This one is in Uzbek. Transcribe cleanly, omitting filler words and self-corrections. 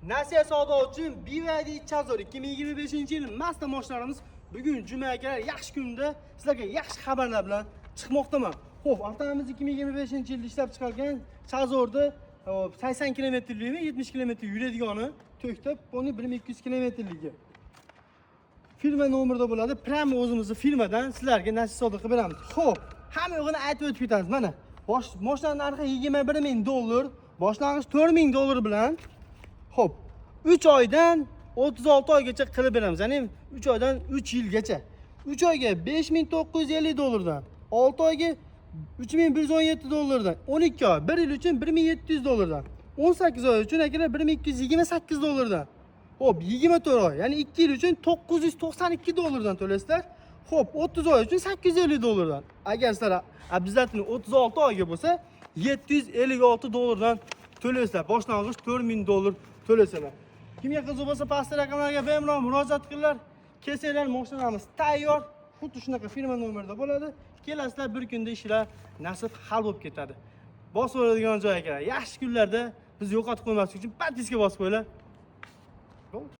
Nasiya savdo uchun BYD Chazor 2025-yil Mazda mashinalarimiz. Bugun juma, akalar, yaxshi kunda sizlarga yaxshi xabarlar bilan chiqmoqdaman. Xo'p, avtomobilimiz 2025-yilda ishlab chiqarilgan Chazorda, hop, 80 kilometrlikmi, 70 kilometr yuradigani, to'kda 1200 kilometrligi. Firma nomerda bo'ladi. Прямо o'zimizni firmadan sizlarga nasiya savdo qilib beramiz. Xo'p, hamma yo'g'ini aytib o'tib ketamiz. Mana, bosh mashina narxi 21 ming dollar, boshlang'ich 4 ming dollar bilan. Xo'p, 3 oydan 36 oygacha qilib beramiz. Ya'ni 3 oydan 3 yilgacha. 3 oyga 5950 dollardan, 6 oyga 3117 dollardan, 12 oy, 1 yil uchun 1700 dollardan, 18 oy uchun, akalar, 1228 dollardan. Xo'p, 24 oy, ya'ni 2 yil uchun 992 dollardan to'laysizlar. Xo'p, 30 oy uchun 850 dollardan. Agar sizlar обязательно 36 oyga bo'lsa, 756 dollardan to'laysizlar. Boshlang'ich 4000 dollar to'lasalar. Kimga qiziq bo'lsa, pastda raqamlarga bemalol murojaat qilinglar. Kelsanglar, mashinalarimiz tayyor. Xuddi shunaqa firma nomerida bo'ladi. Kelasizlar, bir kunda ishlar nasib hal bo'lib ketadi. Bosib oladigan joy, akalar. Yaxshi kunlarda bizni yo'qotib qo'ymaslik uchun подписка bosib qo'yinglar. Bo'ldi.